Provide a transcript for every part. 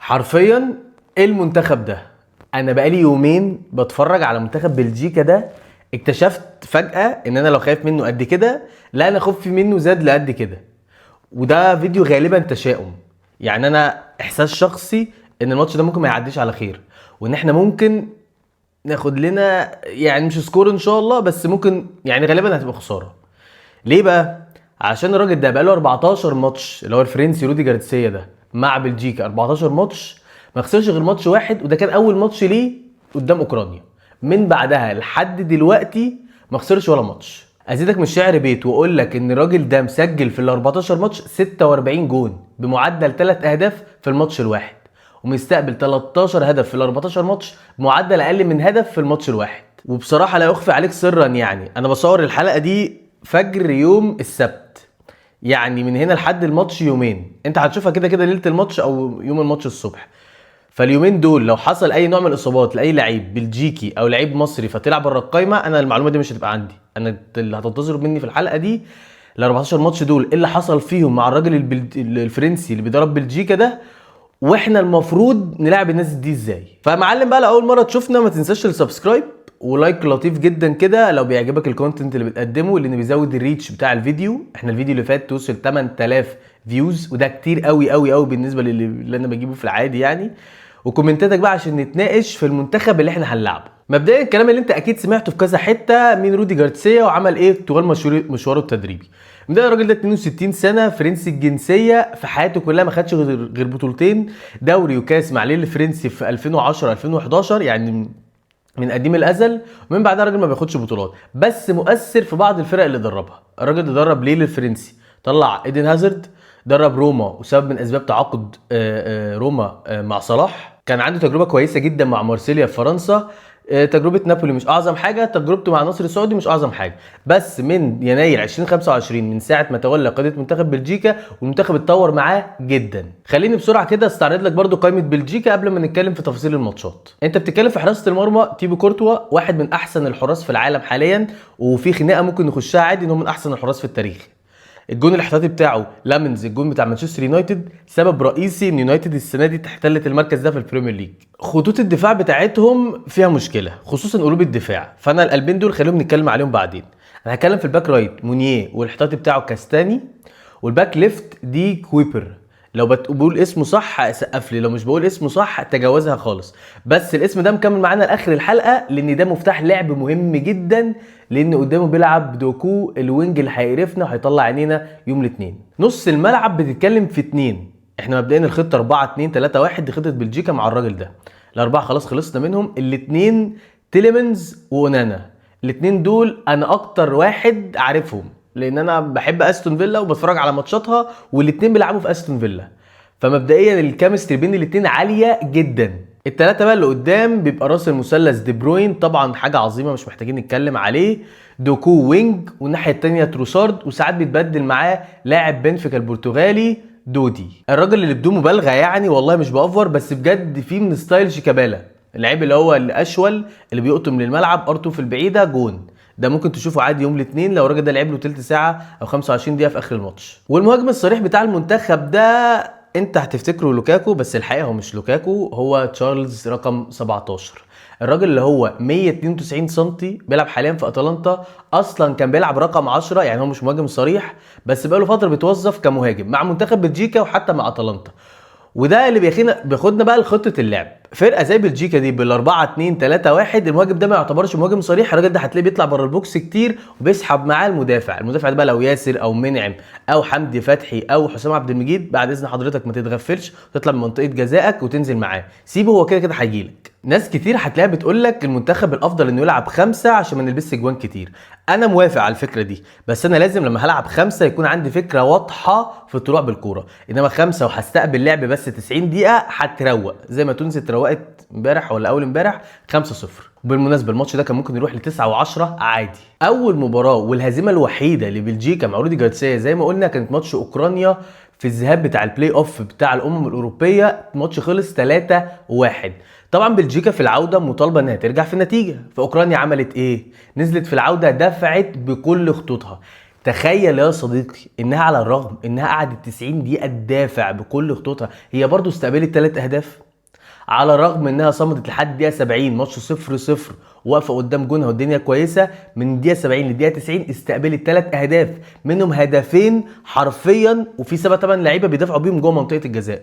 حرفيا ايه المنتخب ده؟ انا بقالي يومين بتفرج على منتخب بلجيكا ده، اكتشفت فجأة ان انا لو خايف منه قد كده، لا انا خوفي منه زاد لقد كده. وده فيديو غالبا تشاؤم، يعني انا احساس شخصي ان الماتش ده ممكن ما يعديش على خير، وان احنا ممكن ناخد لنا يعني مش score ان شاء الله، بس ممكن يعني غالبا هتبقى خسارة. ليه بقى؟ عشان الراجل ده بقاله 14 ماتش، اللي هو الفرنسي رودي جارسيا ده مع بلجيكا 14 ماتش ما خسرش غير ماتش واحد، وده كان اول ماتش ليه قدام اوكرانيا. من بعدها لحد دلوقتي ما خسرش ولا ماتش. ازيدك من الشعر بيت واقول لك ان الراجل ده مسجل في ال 14 ماتش 46 جون بمعدل 3 اهداف في الماتش الواحد، ومستقبل 13 هدف في ال 14 ماتش بمعدل اقل من هدف في الماتش الواحد. وبصراحة لا اخفي عليك سرا، يعني انا بصور الحلقة دي فجر يوم السبت، يعني من هنا لحد الماتش يومين، انت هتشوفها كده كده ليلة الماتش او يوم الماتش الصبح. فاليومين دول لو حصل اي نوع من الاصابات لاي لعيب بلجيكي او لعيب مصري فطلع بره القايمة، انا المعلومة دي مش هتبقى عندي. انا اللي هتنتظروا مني في الحلقة دي ال 14 ماتش دول ايه اللي حصل فيهم مع الراجل الفرنسي اللي بيدرب بلجيكا ده، واحنا المفروض نلعب الناس دي ازاي. فمعلم بقى، لو اول مرة تشوفنا ما تنساش ال subscribe و like لطيف جدا كده لو بيعجبك ال content اللي بتقدمه، لان بيزود ال reach بتاع الفيديو. احنا الفيديو اللي فات توصل 8000 views، وده كتير قوي قوي قوي بالنسبة للي اللي انا بجيبه في العادي يعني. وكومنتاتك بقى عشان نتناقش في المنتخب اللي احنا هنلعبه. مبدئيا الكلام اللي انت اكيد سمعته في كذا حتة، مين رودي جارسيا وعمل ايه طوال مشواره التدريبي. مبدئيا الراجل ده 62 سنة، فرنسي الجنسية، في حياته كلها ما خدش غير بطولتين، دوري وكاس مع ليل الفرنسي في 2010 2011، يعني من قديم الازل. ومن بعدها الراجل ما بياخدش بطولات، بس مؤثر في بعض الفرق اللي دربها. الراجل ده درب ليل الفرنسي، طلع ايدن هازارد، درب روما وسبب من اسباب تعاقد روما مع صلاح. كان عنده تجربه كويسة جدا مع مارسيليا في فرنسا. تجربه نابولي مش اعظم حاجة، تجربته مع النصر السعودي مش اعظم حاجة. بس من يناير 2025، من ساعة ما تولى قيادة منتخب بلجيكا، والمنتخب اتطور معاه جدا. خليني بسرعة كده استعرض لك برضو قائمة بلجيكا قبل ما نتكلم في تفاصيل الماتشات. انت بتتكلم في حراسة المرمى تيبو كورتوا، واحد من احسن الحراس في العالم حاليا، وفي خناقه ممكن نخشها عادي ان هو من احسن الحراس في التاريخ. الجون الاحتياطي بتاعه لامنز، الجون بتاع مانشستر يونايتد، سبب رئيسي ان يونايتد السنة دي احتلت المركز ده في البريمير ليج. خطوط الدفاع بتاعتهم فيها مشكلة، خصوصا قلوب الدفاع، فانا القلبين دول خليهم نتكلم عليهم بعدين. انا هتكلم في ال back right مونيه والاحتياطي بتاعه كاستاني، وال back left دي كويبر. لو بقول اسمه صح سقف لي، لو مش بقول اسمه صح تجاوزها خالص. بس الاسم ده مكمل معانا لاخر الحلقة، لان ده مفتاح لعب مهم جدا، لان قدامه بيلعب دوكو ال wing اللي هيقرفنا وهيطلع عينينا يوم الاثنين. نص الملعب بتتكلم في اتنين. احنا مبدئيا الخطة 4 2 3 1 دي خطه بلجيكا مع الراجل ده. الاربعة خلاص خلصنا منهم، الاثنين تيليمنز واونانا. الاثنين دول انا اكتر واحد عارفهم، لان انا بحب استون فيلا وبتفرج على ماتشاتها، والاثنين بيلعبوا في استون فيلا، فمبدئيا ال chemistry بين الاثنين عالية جدا. الثلاثة بقى اللي قدام بيبقى راس المثلث دي بروين، طبعا حاجة عظيمة مش محتاجين نتكلم عليه، دوكو wing، والناحية الثانية تروسارد، وساعات بيتبدل معاه لاعب بنفيكا البرتغالي دودي. الراجل اللي بدون مبالغه يعني والله مش بأفور، بس بجد فيه من style شيكابالا، اللعيب اللي هو الاشول اللي بيقطم للملعب ار2 في البعيدة جون، ده ممكن تشوفه عادي يوم الاثنين لو الراجل ده لعب له تلت ساعة او 25 دقيقة في اخر الماتش. والمهاجم الصريح بتاع المنتخب ده انت هتفتكره لوكاكو، بس الحقيقة هو مش لوكاكو، هو تشارلز رقم 17. الراجل اللي هو 192 سم، بيلعب حاليا في اتلانتا، اصلا كان بيلعب رقم 10، يعني هو مش مهاجم صريح، بس بقاله فترة بيتوظف كمهاجم مع منتخب بلجيكا وحتى مع اتلانتا. وده اللي بياخدنا بقى لخطة اللعب. فرقه زي بلجيكا دي بال 4 2 3 1، المهاجم ده ما يعتبرش مهاجم صريح، الراجل ده هتلاقيه بيطلع بره ال box كتير وبيسحب معاه المدافع. المدافع ده بقى لو ياسر او منعم او حمدي فتحي او حسام عبد المجيد، بعد اذن حضرتك ما تتغفلش وتطلع من منطقة جزائك وتنزل معاه، سيبه هو كده كده هيجيلك. ناس كتير هتلاقيها بتقول لك المنتخب الافضل انه يلعب 5 عشان ما نلبسش جوان كتير. انا موافق على الفكرة دي، بس انا لازم لما هلعب 5 يكون عندي فكرة واضحة في الطلوع بالكورة، انما 5 وهستقبل لعب بس 90 دقيقة هتروق زي ما تونس اتروقت امبارح ولا اول امبارح 5-0. وبالمناسبة الماتش ده كان ممكن يروح ل9 و10 عادي. اول مباراة والهزيمة الوحيدة لبلجيكا مع رودي جارسيا زي ما قلنا كانت ماتش اوكرانيا في الذهاب بتاع ال play off بتاع الامم الاوروبية، الماتش خلص 3-1. طبعا بلجيكا في العودة مطالبه انها ترجع في النتيجة، فاوكرانيا عملت ايه؟ نزلت في العودة دفعت بكل خطوطها. تخيل يا صديقي انها على الرغم انها قعدت 90 دقيقة تدافع بكل خطوطها، هي برضو استقبلت 3 اهداف. على الرغم انها صمدت لحد دقيقة 70 ماتش 0-0 واقفة قدام جونها والدنيا كويسة، من دقيقة 70 لدقيقه 90 استقبلت 3 اهداف، منهم هدفين حرفيا وفي 7 8 لعيبة بيدافعوا بيهم جوه منطقة الجزاء.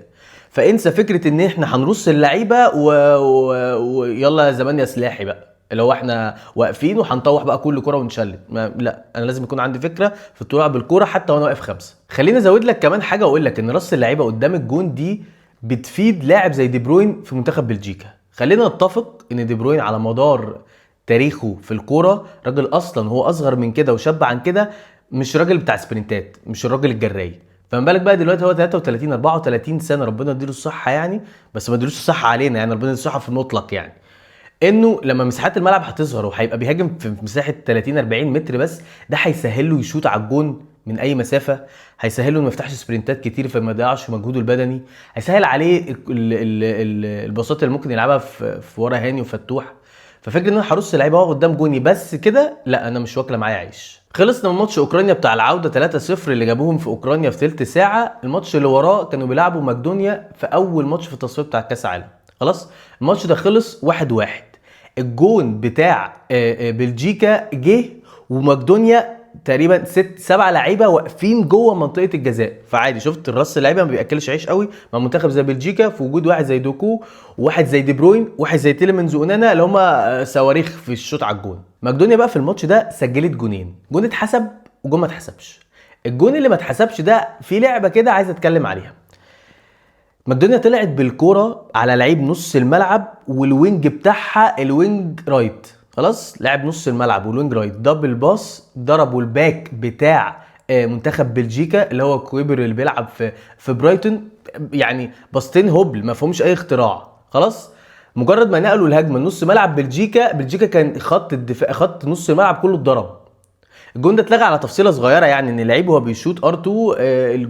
فانسى فكرة ان احنا هنرص اللعيبة ويلا يا زمان يا سلاحي بقى، اللي هو احنا واقفين وهنطوح بقى كل كره ونشلت. لا، انا لازم يكون عندي فكرة في الطلوع بالكورة حتى وانا واقف 5. خليني ازود لك كمان حاجة واقول لك ان رص اللعيبة قدام الجون دي بتفيد لاعب زي دي بروين في منتخب بلجيكا. خلينا نتفق ان دي بروين على مدار تاريخه في الكورة راجل اصلا هو اصغر من كده وشاب عن كده، مش راجل بتاع سبرنتات، مش الراجل الجراي. فما بالك بقى دلوقتي هو 33 34 سنة، ربنا يديله الصحة يعني، بس ما يديلوش الصحة علينا يعني، ربنا يديله الصحة في المطلق يعني. انه لما مساحات الملعب هتظهر وهيبقى بيهاجم في مساحة 30 40 متر بس، ده هيسهل له يشوط على الجون من اي مسافة، هيسهل له ما يفتحش سبرنتات كتير فما يضيعش مجهوده البدني، هيسهل عليه الباصات اللي ممكن يلعبها في ورا هاني وفتوح. ففكره ان انا هرص لعيبة واقف قدام جوني بس كده، لا انا مش واكله معايا عيش. خلصنا من ماتش اوكرانيا بتاع العودة 3-0 اللي جابوهم في اوكرانيا في ثلث ساعة. الماتش اللي وراه كانوا بيلعبوا مقدونيا في اول ماتش في التصفية بتاع كاس العالم. خلاص الماتش ده خلص 1-1. الجون بتاع بلجيكا جه ومقدونيا تقريبا 6 7 لعيبة واقفين جوه منطقة الجزاء، فعادي شفت الراس اللعيبة ما بياكلش عيش قوي مع منتخب زي بلجيكا في وجود واحد زي دوكو وواحد زي دي بروين وواحد زي تيليمنز واونانا اللي هم صواريخ في الشوط على الجون. مقدونيا بقى في الماتش ده سجلت جونين، جون اتحسب وجون ما اتحسبش. الجون اللي ما اتحسبش ده في لعبه كده عايز اتكلم عليها. مقدونيا طلعت بالكورة على لعيب نص الملعب وال wing بتاعها ال wing right، خلاص لاعب نص الملعب وال wing right، double pass ضربوا ال back بتاع منتخب بلجيكا اللي هو كويبر اللي بيلعب في برايتون، يعني باصتين هبل ما فيهمش اي اختراع. خلاص مجرد ما نقلوا الهجمة نص ملعب بلجيكا، بلجيكا كان خط الدفاع خط نص الملعب كله اتضرب. الجون ده اتلغى على تفصيله صغيرة، يعني ان اللعيب وهو بيشوط R2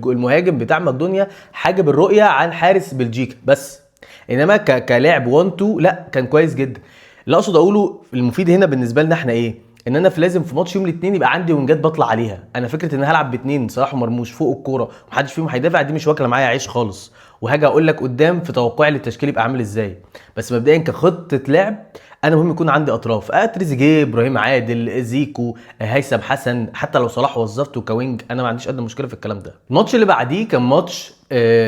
المهاجم بتاع مقدونيا حاجب الرؤية عن حارس بلجيكا بس، انما كلاعب 1 2 لا كان كويس جدا. اللي اقصد اقوله المفيد هنا بالنسبة لنا احنا ايه؟ ان انا في لازم في ماتش يوم الاثنين يبقى عندي وينجات بطلع عليها. انا فكرة ان هلعب باثنين صلاح ومرموش فوق الكورة ومحدش فيهم هيدافع دي مش واكله معايا عيش خالص، وهاجي اقول لك قدام في توقعي للتشكيل يبقى عامل ازاي. بس مبدئيا كخطه لعب انا مهم يكون عندي اطراف، تريزيجيه، ابراهيم عادل، زيكو، هيثم حسن، حتى لو صلاح وظفته ك wing انا ما عنديش ادنى مشكلة في الكلام ده. الماتش اللي بعديه كان ماتش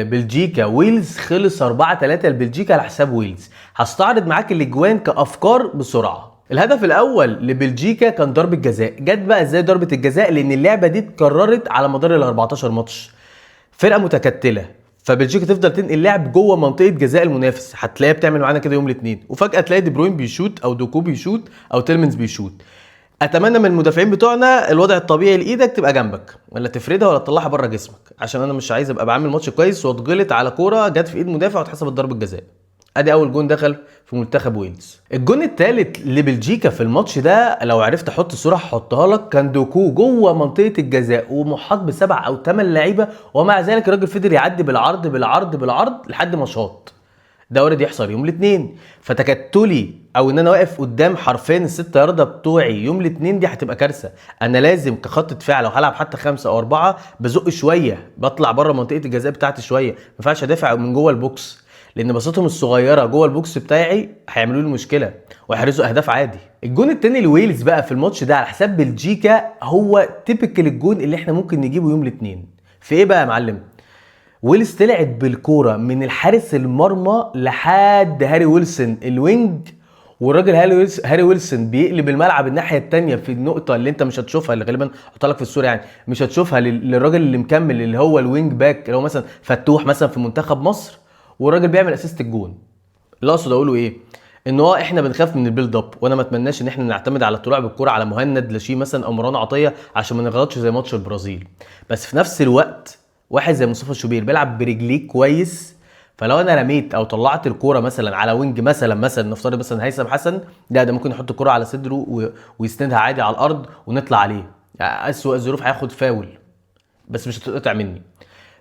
بلجيكا ويلز، خلص 4-3 لبلجيكا على حساب ويلز. هستعرض معاك الاجوان كافكار بسرعة. الهدف الاول لبلجيكا كان ضربه جزاء، جت بقى ازاي ضربه الجزاء؟ لان اللعبة دي اتكررت على مدار ال 14 ماتش، فرقه متكتله، فبلجيكا تفضل تنقل لعب جوه منطقة جزاء المنافس، هتلاقيها بتعمل معانا كده يوم الاثنين، وفجاة تلاقي دي بروين بيشوت او دوكو بيشوت او تيلمنز بيشوت. اتمنى من المدافعين بتوعنا الوضع الطبيعي لايدك تبقى جنبك، ولا تفردها ولا تطلعها بره جسمك، عشان انا مش عايز ابقى بعمل ماتش كويس واتغلط على كورة جت في ايد مدافع واتحسبت ضربه جزاء. ادي اول جون دخل في منتخب ويلز. الجون الثالث لبلجيكا في الماتش ده لو عرفت احط صوره هحطها لك، كان دوكو جوه منطقة الجزاء ومحاط ب7 أو 8 لعيبة، ومع ذلك الراجل فضل يعدي بالعرض بالعرض بالعرض لحد ما شاط. ده وارد يحصل يوم الاثنين، فتكتلي او ان انا واقف قدام حرفين ال6 ياردة بتوعي يوم الاثنين دي هتبقى كارثة. انا لازم كخط دفاع لو هلعب حتى 5 أو 4 بزق شوية، بطلع بره منطقة الجزاء بتاعتي شوية، ما ينفعش ادافع من جوه ال box، لان باصتهم الصغيرة جوه ال box بتاعي هيعملوا لي مشكلة وهيحرزوا اهداف عادي. الجون الثاني لويلز بقى في الماتش ده على حساب بلجيكا هو typical الجون اللي احنا ممكن نجيبه يوم الاثنين. في ايه بقى يا معلم؟ ويلز طلعت بالكورة من الحارس المرمى لحد هاري ويلسون ال wing، والراجل هاري ويلسون بيقلب الملعب الناحية الثانية في النقطة اللي انت مش هتشوفها، اللي غالبا هحطها لك في الصورة يعني مش هتشوفها للراجل اللي مكمل اللي هو ال wing back اللي هو مثلا فتوح مثلا في منتخب مصر، والراجل بيعمل assist الجون. اللي اقصد اقوله ايه؟ ان هو احنا بنخاف من ال build up، وانا ما اتمناش ان احنا نعتمد على الطلوع بالكرة على مهند لاشين مثلا او مروان عطية عشان ما نغلطش زي ماتش البرازيل، بس في نفس الوقت واحد زي مصطفى شوبير بيلعب برجليه كويس، فلو انا رميت او طلعت الكورة مثلا على wing مثلا نفترض مثلا هيثم حسن، لا ده ممكن يحط الكورة على صدره ويسندها عادي على الارض ونطلع عليه، يعني اسوأ الظروف هياخد فاول بس مش هتتقطع مني.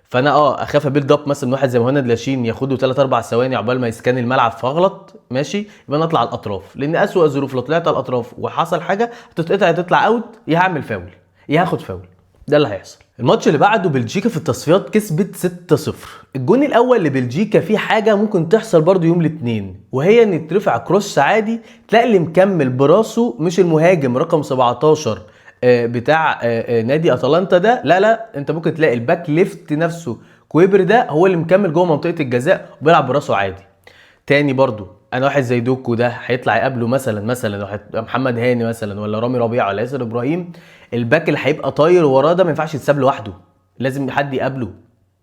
فانا اخاف build up مثلا واحد زي مهند لاشين ياخده 3 4 ثواني عقبال ما ي scan الملعب فاغلط، ماشي، يبقى انا اطلع على الاطراف، لان اسوأ الظروف لو طلعت على الاطراف وحصل حاجة هتتقطع تطلع out، يا هعمل فاول يا هاخد فاول. ده اللي هيحصل. الماتش اللي بعده بلجيكا في التصفيات كسبت 6-0. الجون الاول لبلجيكا فيه حاجة ممكن تحصل برضو يوم الاثنين، وهي ان يترفع cross عادي، تلاقي اللي مكمل براسه مش المهاجم رقم 17 بتاع نادي اتلانتا ده، لا لا، انت ممكن تلاقي ال back left نفسه كويبر ده هو اللي مكمل جوه منطقة الجزاء وبيلعب براسه عادي. تاني برضو انا واحد زي دوكو ده هيطلع يقابله مثلا محمد هاني مثلا، ولا رامي ربيعة، ولا ياسر ابراهيم، ال back اللي هيبقى طاير وراه ده ما ينفعش يتساب لوحده، لازم حد يقابله،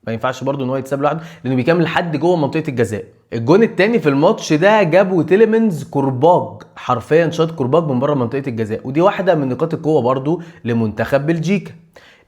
ما ينفعش برضو ان هو يتساب لوحده لانه بيكمل لحد جوه منطقة الجزاء. الجون الثاني في الماتش ده جابه تيليمنز كرباج، حرفيا شاط كرباج من بره منطقة الجزاء، ودي واحدة من نقاط القوة برضو لمنتخب بلجيكا.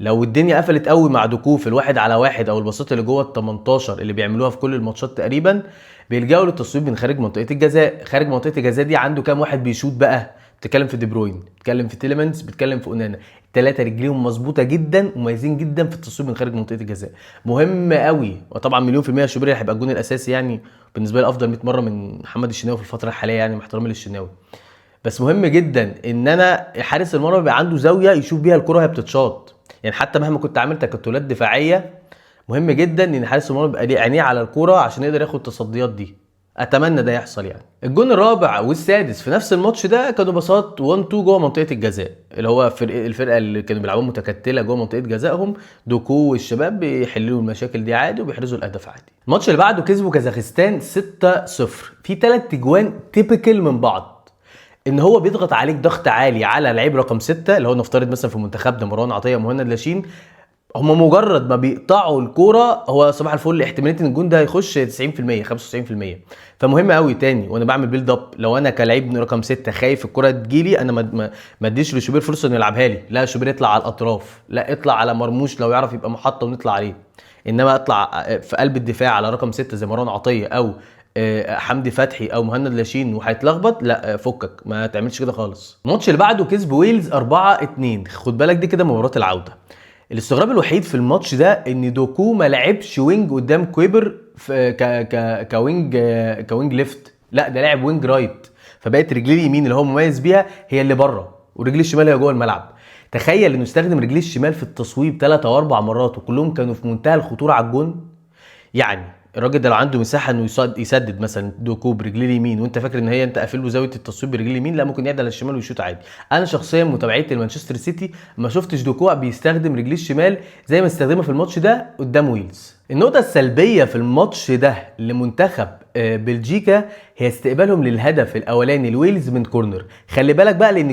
لو الدنيا قفلت قوي مع دوكو في الواحد على واحد او الباصات اللي جوه ال 18 اللي بيعملوها في كل الماتشات تقريبا، بيلجأوا للتصويب من خارج منطقة الجزاء. خارج منطقة الجزاء دي عنده كام واحد بيشوط بقى؟ بتتكلم في دي بروين، بتتكلم في تيليمنز، بتتكلم في اونانا، الثلاثة رجليهم مظبوطة جدا ومميزين جدا في التصويب من خارج منطقة الجزاء، مهم قوي. وطبعا مليون في المية شوبير هيبقى الجون الاساسي، يعني بالنسبة لي افضل 100 مرة من محمد الشناوي في الفترة الحالية، يعني مع احترامي للشناوي، بس مهم جدا ان انا حارس المرمى بيبقى عنده زاوية يشوف بيها الكره وهي بتتشاط، يعني حتى مهما كنت عامل تكتلات دفاعية مهم جدا ان حارس المرمى يبقى ليه عينيه على الكورة عشان يقدر ياخد التصديات دي. اتمنى ده يحصل. يعني الجون الرابع والسادس في نفس الماتش ده كانوا باصات 1 2 جوه منطقة الجزاء، اللي هو الفرقة اللي كانوا بيلعبوا متكتله جوه منطقة جزائهم، دوكو والشباب بيحلوا المشاكل دي عادي وبيحرزوا الاهداف عادي. الماتش اللي بعده كسبوا كازاخستان 6-0 في 3 اجوان typical من بعض، ان هو بيضغط عليك ضغط عالي على لعيب رقم 6 اللي هو نفترض مثلا في منتخبنا مروان عطية مهند لاشين، هم مجرد ما بيقطعوا الكورة هو صباح الفل احتمالية ان الجون ده هيخش 90% 95%. فمهم قوي تاني وانا بعمل build up، لو انا كلاعب رقم 6 خايف الكورة تجيلي انا ما اديش لشوبير فرصة انه يلعبها لي، لا شوبير يطلع على الاطراف، لا اطلع على مرموش لو يعرف يبقى محطة ونطلع عليه، انما اطلع في قلب الدفاع على رقم 6 زي مروان عطية او حمدي فتحي او مهند لاشين وهيتلخبط، لا فكك ما تعملش كده خالص. الماتش اللي بعده كسب ويلز 4-2، خد بالك دي كده مباراة العودة. الاستغراب الوحيد في الماتش ده ان دوكو ما لعبش wing قدام كويبر في ك ك ك wing، ك wing left، لا ده لعب wing right، فبقت رجليه اليمين اللي هو مميز بيها هي اللي بره ورجليه الشمال هي جوه الملعب. تخيل انه استخدم رجليه الشمال في التصويب 3 او 4 مرات وكلهم كانوا في منتهى الخطورة على الجون. يعني الراجل ده لو عنده مساحة انه يسدد مثلا دوكو برجليه اليمين وانت فاكر ان هي انت قافل له زاوية التصويب برجليه اليمين، لا ممكن يعدل على الشمال ويشوط عادي. انا شخصيا متابعتي لمانشستر سيتي ما شفتش دوكو بيستخدم رجليه الشمال زي ما استخدمها في الماتش ده قدام ويلز. النقطة السلبية في الماتش ده لمنتخب بلجيكا هي استقبالهم للهدف الاولاني لويلز من corner. خلي بالك بقى لان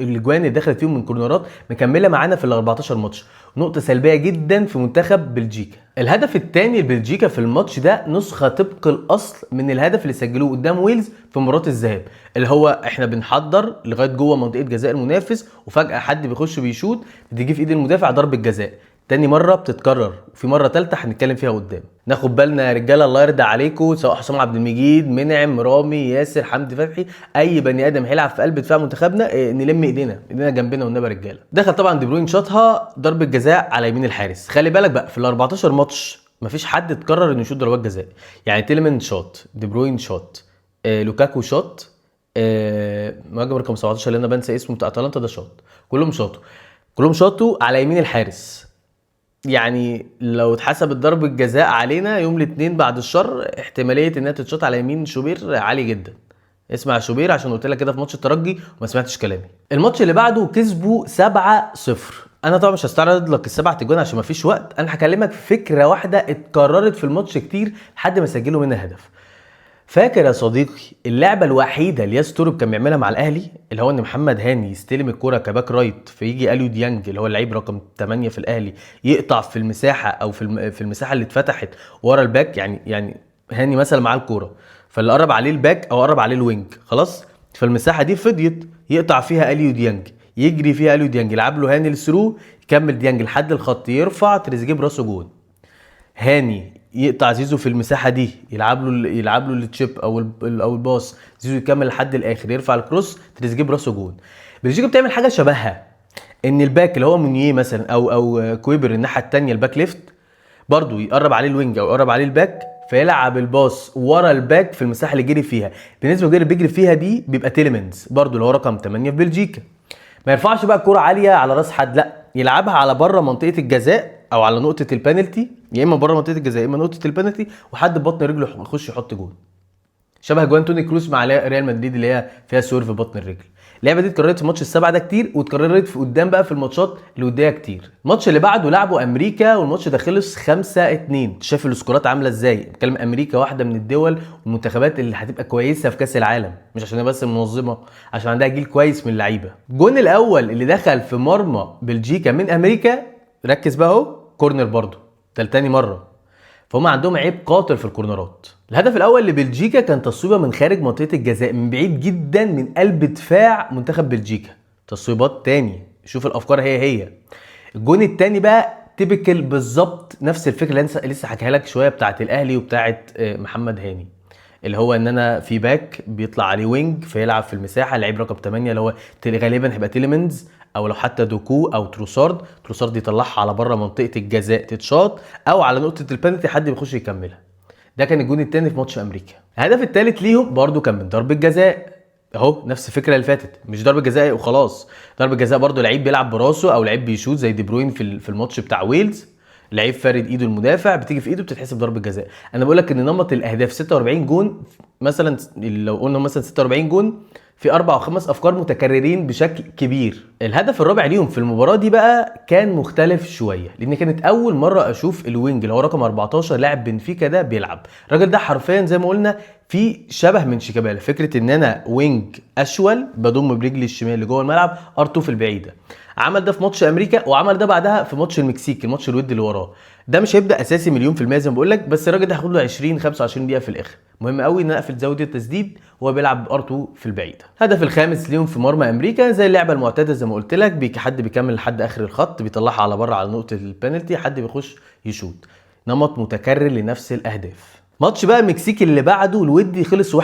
الاجوان اللي دخلت فيهم من كورنرات مكملة معانا في ال 14 ماتش، نقطة سلبية جدا في منتخب بلجيكا. الهدف الثاني لبلجيكا في الماتش ده نسخه طبق الاصل من الهدف اللي سجلوه قدام ويلز في مباراة الذهاب، اللي هو احنا بنحضر لغاية جوه منطقة جزاء المنافس وفجاة حد بيخش بيشوط بتيجي في ايد المدافع ضربه جزاء. تاني مرة بتتكرر، وفي مرة تالتة هنتكلم فيها قدام. ناخد بالنا يا رجاله، الله يرضى عليكم، سواء حسام عبد المجيد، منعم، رامي، ياسر، حمدي فتحي، اي بني ادم هيلعب في قلب دفاع منتخبنا نلم ايدينا جنبنا والنبي يا رجاله. دخل طبعا دي بروين شاطها ضربه جزاء على يمين الحارس. خلي بالك بقى في ال 14 ماتش مفيش حد اتكرر انه يشوط ضربات جزاء، يعني تيلمن شاط، دي بروين شاط، لوكاكو شاط، مهاجم رقم 17 اللي انا بنسى اسمه بتاع اتلانتا ده شاط، كلهم شاطوا، كلهم شاطوا على يمين الحارس. يعني لو اتحسبت ضربة جزاء علينا يوم الاثنين بعد الشر احتمالية انها تتشاط على يمين شوبير عالي جدا. اسمع يا شوبير عشان قلت لك كده في ماتش الترجي وما سمعتش كلامي. الماتش اللي بعده كسبوا 7-0. انا طبعا مش هستعرض لك السبع تجوان عشان ما فيش وقت، انا هكلمك في فكرة واحدة اتكررت في الماتش كتير لحد ما سجلوا منها هدف. فاكر يا صديقي اللعبة الوحيدة اللي ياس تورب كان بيعملها مع الاهلي، اللي هو ان محمد هاني يستلم الكرة ك back right فيجي اليو ديانج اللي هو اللعيب رقم 8 في الاهلي يقطع في المساحة او في المساحة اللي اتفتحت ورا ال back، يعني هاني مثلا معاه الكورة فاللي قرب عليه ال back او قرب عليه ال wing خلاص، فالمساحه دي فضيت يقطع فيها اليو ديانج، يجري فيها اليو ديانج، يلعب له هاني ال through، يكمل ديانج لحد الخط، يرفع تريزيجيه براسه جون. هاني يقطع زيزو في المساحة دي، يلعب له ال chip او ال pass، زيزو يكمل لحد الاخر، يرفع ال cross، تريزيجيه براسه جون. بلجيكا بتعمل حاجة شبهها، ان ال back اللي هو مونيه مثلا او كويبر الناحية الثانية ال back left برضو يقرب عليه ال wing او يقرب عليه ال back، فيلعب ال pass ورا ال back في المساحة اللي جري فيها. بالنسبة اللي بيجري فيها دي بيبقى تيليمنز برضو اللي هو رقم 8 في بلجيكا. ما يرفعش بقى الكورة عالية على راس حد، لا يلعبها على بره منطقة الجزاء او على نقطة البنالتي، يا اما بره منطقة الجزاء يا اما نقطة البنالتي، وحد ببطن رجله يخش يحط جون، شبه جوان توني كروس مع ريال مدريد اللي هي فيها swerve بطن الرجل. اللعبة دي اتكررت في ماتش السبعة ده كتير، واتكررت في قدام بقى في الماتشات الودية كتير. الماتش اللي بعده لعبوا امريكا، والماتش ده خلص 5-2. شايف السكورات عامله ازاي؟ بتكلم امريكا واحدة من الدول والمنتخبات اللي هتبقى كويسة في كاس العالم، مش عشان هي بس منظمة، عشان عندها جيل كويس من اللعيبة. الجون الاول اللي دخل في مرمى بلجيكا من امريكا، ركز بقى اهو، corner برضه، ده لتاني مرة، فهم عندهم عيب قاتل في الكورنرات. الهدف الاول لبلجيكا كان تصويبه من خارج منطقة الجزاء من بعيد جدا من قلب دفاع منتخب بلجيكا، تصويبات تاني، شوف الافكار هي هي. الجون التاني بقى typical بالظبط نفس الفكرة اللي انا لسه حكيها لك شوية بتاعه الاهلي وبتاعه محمد هاني، اللي هو ان انا في back بيطلع عليه wing فيلعب في المساحة، لعيب رقم 8 اللي هو غالبا هيبقى تيليمنز او لو حتى دوكو او تروسارد، تروسارد يطلعها على بره منطقة الجزاء تتشاط، او على نقطة البنالتي حد بيخش يكملها. ده كان الجون الثاني في ماتش امريكا. الهدف الثالث ليهم برده كان من ضربه جزاء، اهو نفس الفكرة اللي فاتت، مش ضربه جزاء وخلاص، ضربه جزاء برده لعيب بيلعب براسه او لعيب بيشوط زي دي بروين في الماتش بتاع ويلز، لعيب فارد ايده المدافع بتيجي في ايده بتتحسب ضربه جزاء. انا بقول لك ان نمط الاهداف 46 جون مثلا، لو قلنا مثلا 46 جون في 4 أو 5 افكار متكررين بشكل كبير. الهدف الرابع ليهم في المباراة دي بقى كان مختلف شوية، لان كانت اول مرة اشوف ال wing اللي هو رقم 14 لاعب بنفيكا ده بيلعب. الراجل ده حرفيا زي ما قلنا في شبه من شيكابالا، فكرة ان انا wing اشول بضم برجلي الشمال لجوه الملعب R2 في البعيدة. عمل ده في ماتش امريكا، وعمل ده بعدها في ماتش المكسيك الماتش الودي اللي وراه. ده مش هيبدا اساسي مليون في المية زي ما بقول لك، بس الراجل ده هياخد له 20 25 دقيقة في الاخر. مهم قوي ان انا اقفل زاوية التسديد وهو بيلعب R2 في البعيدة. الهدف الخامس ليهم في مرمى امريكا زي اللعبة المعتادة زي ما قلت لك، حد بيكمل لحد اخر الخط بيطلعها على بره على نقطة البنالتي، حد بيخش يشوط. نمط متكرر لنفس الاهداف. ماتش بقى المكسيك اللي بعده الودي خلص 1-1.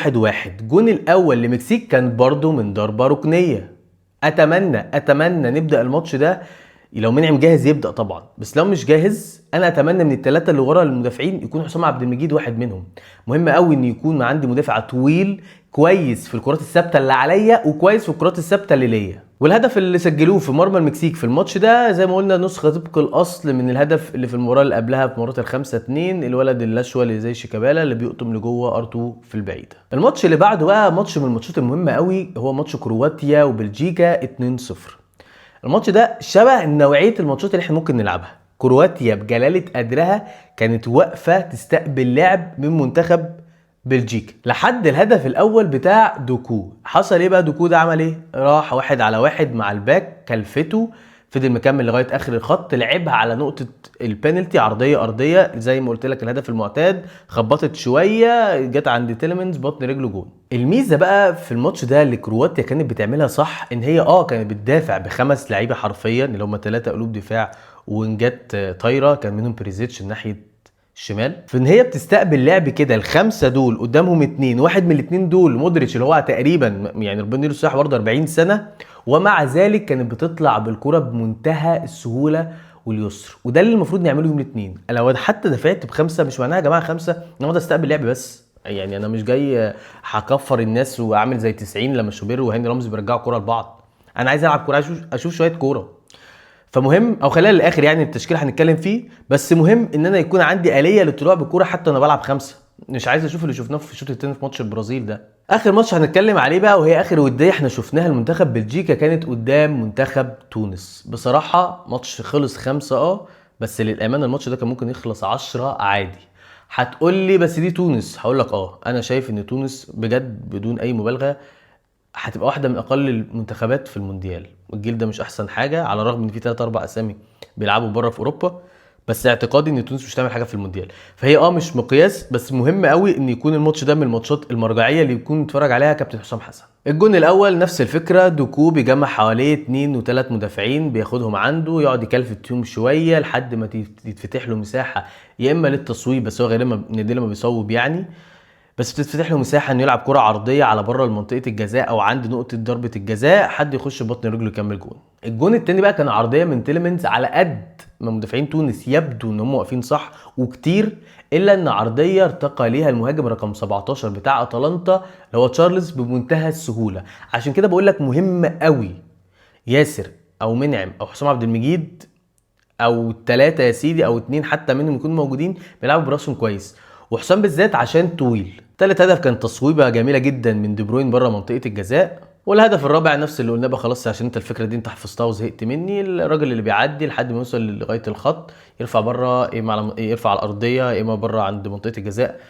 الجون الاول لمكسيك كان برده من ضربه ركنيه. اتمنى نبدا الماتش ده لو منعم جاهز يبدا طبعا، بس لو مش جاهز انا اتمنى من الثلاثة اللي ورا المدافعين يكون حسام عبد المجيد واحد منهم. مهم قوي ان يكون عندي مدافع طويل كويس في الكرات الثابتة اللي عليا وكويس في الكرات الثابتة اللي ليا. والهدف اللي سجلوه في مرمى المكسيك في الماتش ده زي ما قلنا نسخه طبق الاصل من الهدف اللي في المباراة اللي قبلها في مباراة 5-2، الولد الاشول اللي زي شيكابالا اللي بيقطم لجوه R2 في البعيدة. الماتش اللي بعده بقى ماتش من الماتشات المهمة قوي، هو ماتش كرواتيا وبلجيكا 2-0. الماتش ده شبه نوعية الماتشات اللي احنا ممكن نلعبها. كرواتيا بجلاله قدرها كانت واقفة تستقبل لعب من منتخب بلجيكا لحد الهدف الاول بتاع دوكو. حصل ايه بقى؟ دوكو ده عمل ايه؟ راح 1 على 1 مع ال back، كلفته، فضل مكمل لغاية اخر الخط، لعبها على نقطة البنالتي عرضية ارضية زي ما قلت لك الهدف المعتاد، خبطت شوية جت عند تيلمنز بطن رجله جون. الميزة بقى في الماتش ده اللي كرواتيا كانت بتعملها صح، ان هي كانت بتدافع ب5 لعيبة حرفيا اللي هم 3 قلوب دفاع وانجت طايره كان منهم بريزيتش ناحية الشمال، فان هي بتستقبل لعب كده ال5 دول قدامهم 2، واحد من الاثنين دول مودريتش اللي هو تقريبا يعني ربنا يديله الصحة برضه 40 سنة، ومع ذلك كانت بتطلع بالكرة بمنتهى السهولة واليسر. وده اللي المفروض نعمله يوم الاثنين. لو حتى دفعت ب5 مش معناها يا جماعة 5 ان انا اقعد استقبل لعب بس، يعني انا مش جاي هكفر الناس واعمل زي 90 لما شوبير وهاني رمزي بيرجعوا كورة لبعض. انا عايز العب كورة، عايز اشوف شوية كورة. فمهم او خلينا للاخر يعني التشكيل هنتكلم فيه، بس مهم ان انا يكون عندي آلية للطلوع بالكورة حتى انا بلعب 5. مش عايز اشوف اللي شفناه في الشوط الثاني في ماتش البرازيل ده. اخر ماتش هنتكلم عليه بقى وهي اخر وديه احنا شفناها لمنتخب بلجيكا، كانت قدام منتخب تونس. بصراحة ماتش خلص 5 بس للامانة الماتش ده كان ممكن يخلص 10 عادي. هتقول لي بس دي تونس، هقول لك انا شايف ان تونس بجد بدون اي مبالغه هتبقى واحدة من اقل المنتخبات في المونديال. الجيل ده مش احسن حاجة على الرغم ان في 3 4 اسامي بيلعبوا بره في اوروبا، بس اعتقادي ان تونس مش هتعمل حاجة في المونديال. فهي مش مقياس، بس مهم قوي ان يكون الماتش ده من الماتشات المرجعية اللي يكون اتفرج عليها كابتن حسام حسن. الجون الاول نفس الفكرة، دوكو بيجمع حواليه 2 و3 مدافعين بياخدهم عنده، يقعد يكلفت فيهم شوية لحد ما يتفتح له مساحة يا اما للتصويب، بس هو غالبا نادرا ما بيصوب يعني، بس بتتفتح له مساحة انه يلعب كره عرضية على بره منطقة الجزاء او عند نقطة ضربه الجزاء، حد يخش ببطن رجله يكمل جون. الجون الثاني بقى كان عرضية من تيلمنز، على قد ما مدافعين تونس يبدو ان هم واقفين صح وكتير، الا ان عرضية ارتقى ليها المهاجم رقم 17 بتاع اتلانتا اللي هو تشارلز بمنتهى السهولة. عشان كده بقول لك مهم قوي ياسر او منعم او حسام عبد المجيد او الثلاثة يا سيدي او اتنين حتى منهم يكونوا موجودين بيلعبوا براسهم كويس، وحسام بالذات عشان طويل. ثالث هدف كان تصويبه جميلة جدا من دي بروين بره منطقة الجزاء. والهدف الرابع نفس اللي قلناه بقى خلاص، عشان انت الفكرة دي انت حفظتها وزهقت مني. الراجل اللي بيعدي لحد ما يوصل لغاية الخط يرفع بره، اما يرفع على الارضية، اما بره عند منطقة الجزاء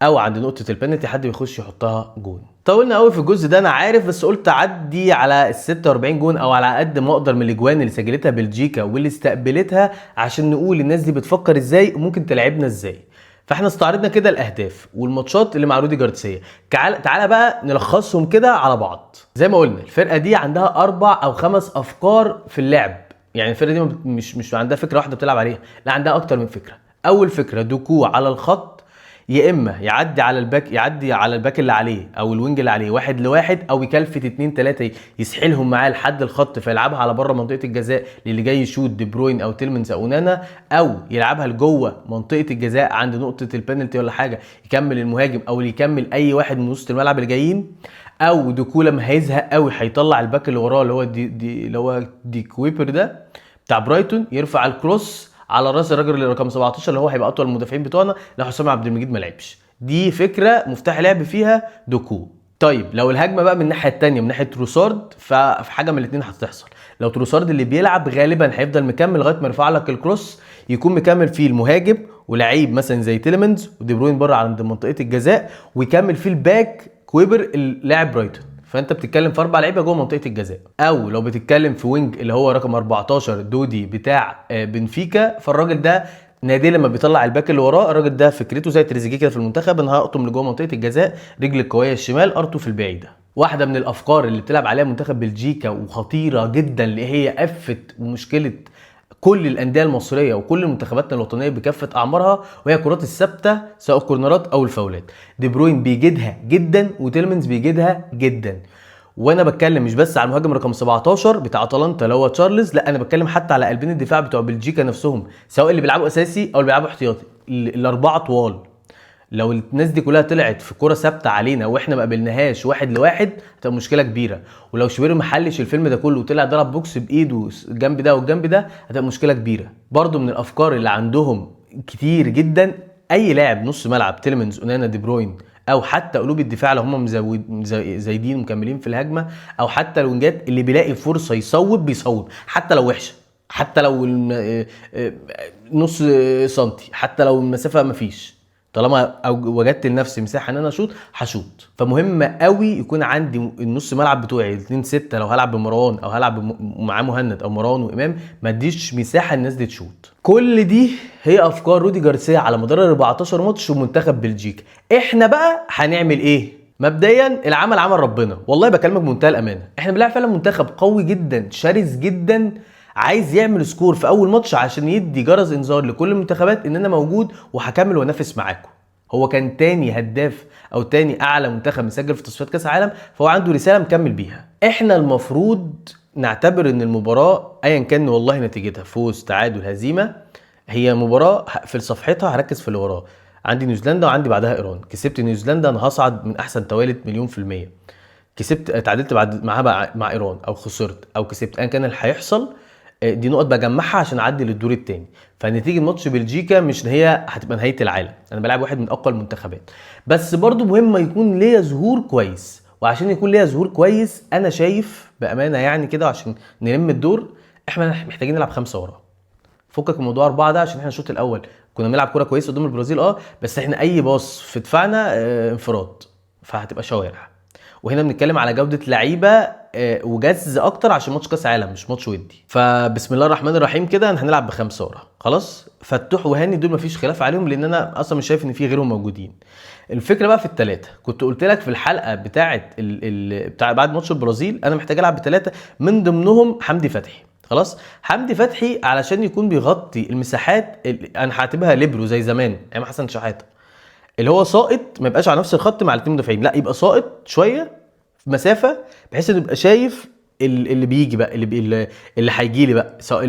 او عند نقطة البنالتي، حد بيخش يحطها جون. طولنا قوي في الجزء ده انا عارف، بس قلت اعدي على ال 46 جون او على قد ما اقدر من الاجوان اللي سجلتها بلجيكا واللي استقبلتها، عشان نقول الناس دي بتفكر ازاي وممكن تلعبنا ازاي. فاحنا استعرضنا كده الاهداف والماتشات اللي مع رودي جارسيا. تعالى بقى نلخصهم كده على بعض. زي ما قلنا الفرقة دي عندها 4 او 5 افكار في اللعب، يعني الفرقة دي مش عندها فكرة واحدة بتلعب عليها، لا عندها اكتر من فكرة. اول فكرة دوكو على الخط، يا اما يعدي على الباك، يعدي على الباك اللي عليه او ال wing اللي عليه 1 ل1، او يكلفت 2 3 يسحلهم معاه لحد الخط فيلعبها على بره منطقة الجزاء للي جاي يشوت دي بروين او تيلمنز او نانا، او يلعبها لجوه منطقة الجزاء عند نقطة البنالتي ولا حاجة، يكمل المهاجم او يكمل اي واحد من وسط الملعب اللي جايين. او دوكو لما هيزهق قوي هيطلع الباك اللي وراه اللي هو دي, دي اللي هو دي كويبر ده بتاع برايتون، يرفع ال cross على راس الراجل اللي رقم 17 اللي هو هيبقى اطول المدافعين بتوعنا لو حسام عبد المجيد ما لعبش. دي فكرة مفتاح لعب فيها دوكو. طيب لو الهجمة بقى من الناحية الثانية من ناحية تروسارد، ففي حاجة من الاثنين هتحصل. لو تروسارد اللي بيلعب غالبا هيفضل مكمل لغاية ما يرفع لك ال cross، يكون مكمل فيه المهاجم ولعيب مثلا زي تيلمنز ودي بروين بره عند منطقة الجزاء، ويكمل فيه الباك كويبر اللاعب برايتون. فانت بتتكلم في 4 لعيبة جوه منطقة الجزاء. او لو بتتكلم في wing اللي هو رقم 14 دودي بتاع بنفيكا، فالراجل ده نادي لما بيطلع الباك اللي وراه، الراجل ده فكرته زي تريزيجيه كده في المنتخب، انا هقطم لجوه منطقة الجزاء، رجل القوية الشمال ارتو في البعيدة. واحدة من الافكار اللي بتلعب عليها منتخب بلجيكا وخطيرة جدا، اللي هي قفة ومشكلة كل الاندية المصرية وكل منتخباتنا الوطنية بكافة اعمارها، وهي الكرات الثابتة سواء الكورنرات او الفاولات. دي بروين بيجيدها جدا وتيلمنز بيجيدها جدا. وانا بتكلم مش بس على المهاجم رقم 17 بتاع اتلانتا اللي هو تشارلز، لا انا بتكلم حتى على قلبين الدفاع بتوع بلجيكا نفسهم، سواء اللي بيلعبوا اساسي او اللي بيلعبوا احتياطي، الاربعة طوال. لو الناس دي كلها طلعت في كرة ثابتة علينا واحنا ما قابلناهاش 1 ل1 هتبقى مشكلة كبيرة. ولو شوبير ما حلش الفيلم ده كله وطلع ضرب بوكس بايده الجنب ده والجنب ده هتبقى مشكلة كبيرة. برضو من الافكار اللي عندهم كتير جدا، اي لاعب نص ملعب تيلمنز اونانا دي بروين، او حتى قلوب الدفاع لو هم زايدين ومكملين في الهجمة، او حتى الوينجات اللي بيلاقي فرصة يصوب بيصوب حتى لو وحشة، حتى لو نص سنتي، حتى لو المسافة مفيش، طالما وجدت لنفسي مساحة ان انا اشوط هشوط. فمهم قوي يكون عندي النص ملعب بتوعي 2-6، لو هلعب بمروان او هلعب معاه مهند او مروان وامام، ما اديش مساحة الناس دي تشوط. كل دي هي افكار رودي جارسيا على مدار 14 ماتش ومنتخب بلجيكا. احنا بقى هنعمل ايه؟ مبدئيا العمل عمل ربنا، والله بكلمك بمنتهى الامانة، احنا بنلعب فعلا منتخب قوي جدا شرس جدا، عايز يعمل score في اول ماتش عشان يدي جرس انذار لكل المنتخبات ان انا موجود وهكمل وانافس معاكم. هو كان تاني هداف او تاني اعلى منتخب مسجل في تصفيات كاس العالم، فهو عنده رسالة مكمل بيها. احنا المفروض نعتبر ان المباراة ايا كان والله نتيجتها فوز تعادل هزيمة، هي مباراة في صفحتها هركز في اللي وراه. عندي نيوزيلندا وعندي بعدها ايران. كسبت نيوزيلندا انا هصعد من احسن توالت 1,000,000%. كسبت اتعادلت بعد معاها بقى مع ايران او خسرت او كسبت، ايا كان اللي هيحصل، دي نقط بجمعها عشان اعدي للدور الثاني. فنتيجة ماتش بلجيكا مش ان هي هتبقى نهاية العالم، انا بلعب واحد من اقوى المنتخبات، بس برضو مهم يكون ليا ظهور كويس. وعشان يكون ليا ظهور كويس انا شايف بامانه كده عشان نلم الدور احنا محتاجين نلعب 5 ورا. فكك من موضوع 4 ده، عشان احنا الشوط الاول كنا بنلعب كورة كويسة قدام البرازيل، بس احنا اي باص في دفاعنا، انفراد، فهتبقى شوارع. وهنا بنتكلم على جوده لعيبة، وجز اكتر عشان ماتش كاس عالم مش ماتش ودي. فبسم الله الرحمن الرحيم كده هنلعب ب5 ورا خلاص. فتوح وهاني دول مفيش خلاف عليهم، لان انا اصلا مش شايف ان في غيرهم موجودين. الفكرة بقى في الثلاثة، كنت قلت لك في الحلقة بتاعه بتاع بعد ماتش البرازيل انا محتاج العب ب3 من ضمنهم حمدي فتحي. خلاص حمدي فتحي علشان يكون بيغطي المساحات، انا هعتبرها ليبرو زي زمان ايام حسن شحاته، اللي هو ساقط ما يبقاش على نفس الخط مع الاثنين مدافعين، لا يبقى ساقط شوية في مسافة بحيث انه يبقى شايف اللي بيجي بقى، اللي هيجي لي بقى، سواء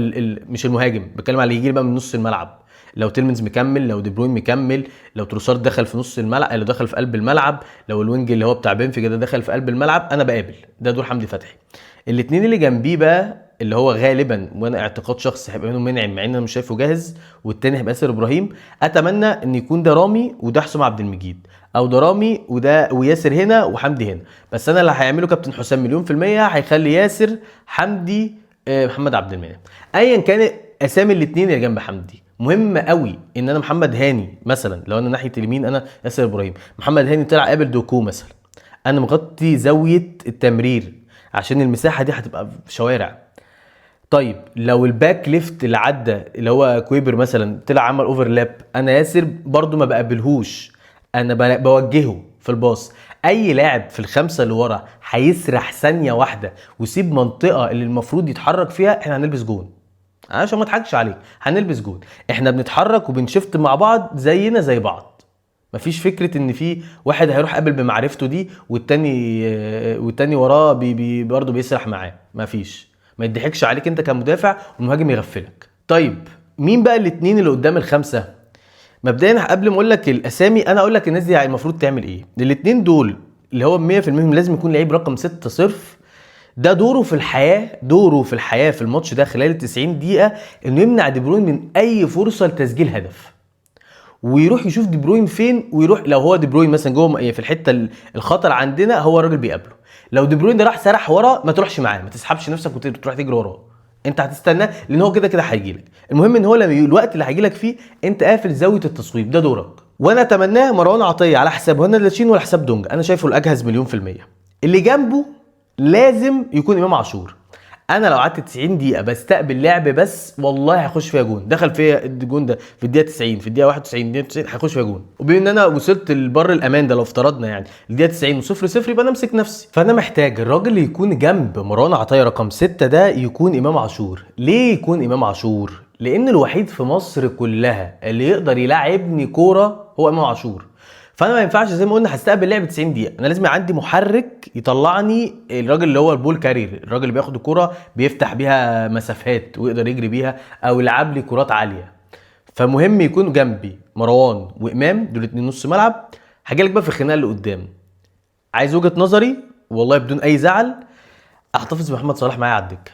مش المهاجم، بتكلم على اللي يجي لي بقى من نص الملعب. لو تيلمنز مكمل، لو دي بروين مكمل، لو تروسارد دخل في نص الملعب، لو دخل في قلب الملعب، لو ال wing اللي هو بتاع بنفيكا ده دخل في قلب الملعب، انا بقابل ده دور حمدي فتحي. الاثنين اللي جنبيه بقى اللي هو غالبا وانا اعتقاد شخصي هيبقى منهم منعم، مع ان انا مش شايفه جاهز، والتاني هيبقى ياسر ابراهيم. اتمنى ان يكون ده رامي وده حسام عبد المجيد، او ده رامي وده وياسر هنا وحمدي هنا. بس انا اللي هيعمله كابتن حسام مليون في المية هيخلي ياسر، حمدي، محمد عبد المنعم، ايا كان اسامي الاثنين اللي جنب حمدي. مهم قوي ان انا محمد هاني مثلا، لو انا ناحية اليمين انا ياسر ابراهيم، محمد هاني طلع قابل دوكو مثلا، انا مغطي زاوية التمرير عشان المساحة دي هتبقى في شوارع. طيب لو ال back left اللي عدى اللي هو كويبر مثلا طلع عمل overlap، انا ياسر برضو ما بقابلهوش، انا بوجهه في الباص. اي لاعب في الخمسة اللي ورا هيسرح ثانية واحدة ويسيب منطقة اللي المفروض يتحرك فيها، احنا هنلبس جون. عشان ما اضحكش عليك، هنلبس جون. احنا بنتحرك وبن shift مع بعض زينا زي بعض، مفيش فكرة ان في واحد هيروح قابل بمعرفته دي والتاني وراه بي بي برضه بيسرح معاه، مفيش. ما يضحكش عليك انت كمدافع والمهاجم يغفلك. طيب مين بقى الاتنين اللي قدام الخمسة؟ مبدئيا قبل ما اقول لك الاسامي انا اقول لك الناس دي المفروض تعمل ايه. الاتنين دول اللي هو 100% لازم يكون لعيب رقم 6 صرف، ده دوره في الحياة، دوره في الحياة في الماتش ده خلال ال 90 دقيقة انه يمنع دي بروين من اي فرصة لتسجيل هدف، ويروح يشوف دي بروين فين، ويروح لو هو دي بروين مثلا جوه في الحتة الخطر عندنا هو الراجل بيقابله. لو دي بروين ده راح سرح ورا ما تروحش معاه، ما تسحبش نفسك وتروح تجري وراه، انت هتستناه لان هو كده كده هيجي لك. المهم ان هو لما الوقت اللي هيجي لك فيه انت قافل زاوية التصويب، ده دورك. وانا اتمناه مروان عطية على حساب هنا لاتشين ولا حساب دونجا، انا شايفه الاجهز مليون في المية. اللي جنبه لازم يكون امام عاشور. انا لو قعدت 90 دقيقة بستقبل لعب بس والله هيخش فيها جون. دخل فيها الجون ده في الدقيقة 90، في الدقيقة 91، الدقيقة 90 هيخش فيها جون. وبما ان انا وصلت لبر الامان ده لو افترضنا يعني الدقيقة 90 وصفر صفر، يبقى انا امسك نفسي. فانا محتاج الراجل اللي يكون جنب مروان عطية رقم 6 ده يكون امام عاشور. ليه يكون امام عاشور؟ لان الوحيد في مصر كلها اللي يقدر يلعبني كورة هو امام عاشور. فانا ما ينفعش زي ما قلنا هستقبل لعب 90 دقيقة، انا لازم عندي محرك يطلعني، الراجل اللي هو ال ball carrier، الراجل اللي بياخد الكورة بيفتح بيها مسافات ويقدر يجري بيها او يلعب لي كرات عالية. فمهم يكون جنبي مروان وامام، دول اتنين نص ملعب. هاجي لك بقى في الخناقة اللي قدام. عايز وجهه نظري والله بدون اي زعل، احتفظ بمحمد صلاح معايا على الدكة.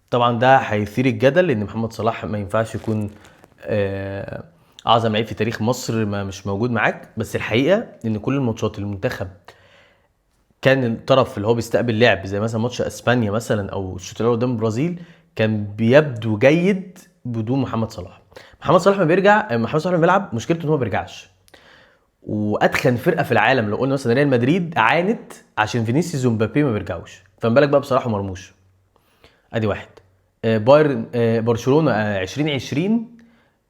طبعا ده هيثير الجدل لان محمد صلاح ما ينفعش يكون اعظم لعيب في تاريخ مصر ما مش موجود معاك، بس الحقيقة ان كل الماتشات المنتخب كان الطرف اللي هو بيستقبل لعب زي مثلا ماتش اسبانيا مثلا او الشوط الاول قدام البرازيل كان بيبدو جيد بدون محمد صلاح. محمد صلاح ما بيرجع، محمد صلاح ما بيلعب مشكلته ان هو ما بيرجعش. واتخن فرقه في العالم لو قلنا مثلا ريال مدريد عانت عشان فينيسيوس ومبابي ما بيرجعوش، فما بالك بقى بصلاح ومرموش. ادي واحد. بايرن، برشلونة 2020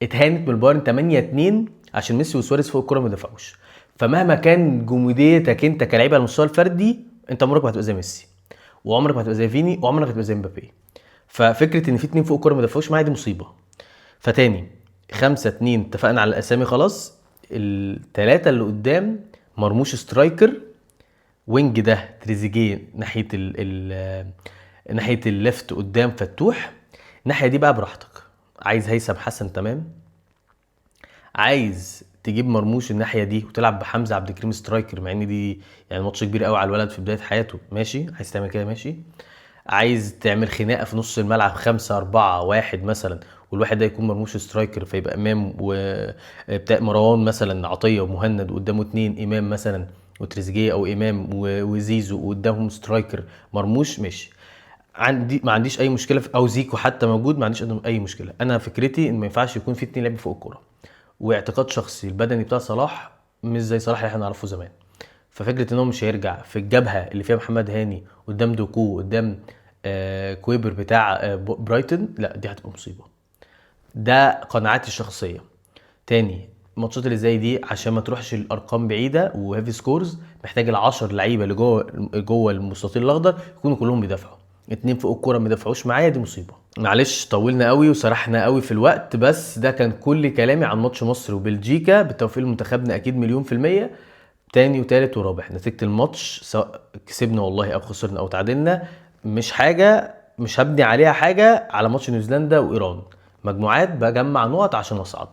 اتهانت من البايرن 8-2 عشان ميسي وسواريز فوق الكورة ما دفعوش. فمهما كان جموديتك انت كلاعب على المستوى الفردي، انت عمرك ما هتبقى زي ميسي، وعمرك ما هتبقى زي فيني، وعمرك ما هتبقى زي مبابي. ففكره ان في اتنين فوق الكورة ما دفعوش معايا دي مصيبة. فتاني 5-2 اتفقنا على الاسامي خلاص. التلاتة اللي قدام مرموش striker، wing ده تريزيجيه ناحية ال ال ناحية ال left قدام فتوح. الناحية دي بقى براحتك، عايز هيثم حسن تمام، عايز تجيب مرموش الناحية دي وتلعب بحمزة عبد الكريم striker، مع ان دي يعني ماتش كبير قوي على الولد في بداية حياته، ماشي عايز تعمل كده ماشي. عايز تعمل خناقه في نص الملعب 5-4-1 مثلا، والواحد ده يكون مرموش striker، فيبقى امام و بتاع مروان مثلا عطية ومهند وقدامه اتنين امام مثلا وتريزيجيه، او امام وزيزو وقدامهم striker مرموش، ماشي. ما عنديش اي مشكلة في، او زيكو حتى موجود، ما عنديش اي مشكلة. انا فكرتي ان ما ينفعش يكون في اتنين لعيب فوق الكورة، واعتقاد شخصي البدني بتاع صلاح مش زي صلاح اللي احنا نعرفه زمان. ففكره ان هو مش هيرجع في الجبهة اللي فيها محمد هاني قدام دوكو قدام كويبر بتاع برايتون، لا دي هتبقى مصيبة. ده قناعاتي الشخصية. تاني الماتشات اللي زي دي عشان ما تروحش الارقام بعيدة و heavy scores، محتاج ال10 لعيبة اللي جوه المستطيل الاخضر يكونوا كلهم بيدافعوا. اتنين فوق الكورة ما يدافعوش معايا دي مصيبة. معلش طولنا قوي وسرحنا قوي في الوقت، بس ده كان كل كلامي عن ماتش مصر وبلجيكا. بالتوفيق لمنتخبنا اكيد مليون في المية. تاني وتالت ورابع نتيجة الماتش سواء كسبنا والله او خسرنا او تعادلنا مش حاجة، مش هبني عليها حاجة على ماتش نيوزيلندا وايران. مجموعات بجمع نقط عشان اصعد،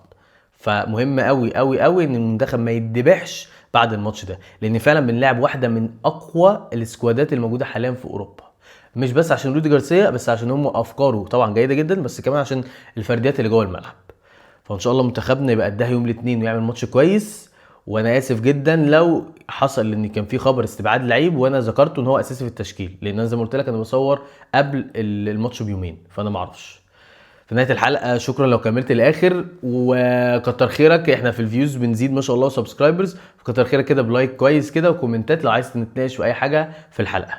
فمهم قوي قوي قوي ان المنتخب ما يتذبحش بعد الماتش ده، لان فعلا بنلعب واحدة من اقوى السكوادات الموجودة حاليا في اوروبا. مش بس عشان رودي جارسيا، بس عشان هم افكاره طبعا جيدة جدا، بس كمان عشان الفرديات اللي جوه الملعب. فان شاء الله منتخبنا يبقى قدها يوم الاثنين ويعمل ماتش كويس. وانا اسف جدا لو حصل ان كان في خبر استبعاد لعيب وانا ذكرته ان هو اساسي في التشكيل، لان انا زي ما قلت لك انا بصور قبل الماتش بيومين، فانا ما اعرفش. في نهاية الحلقة شكرا لو كملت الاخر، وكتر خيرك، احنا في ال views بنزيد ما شاء الله و subscribers، فكتر خيرك كده ب like كويس كده وكومنتات لو عايز نتناقش في اي حاجة في الحلقة.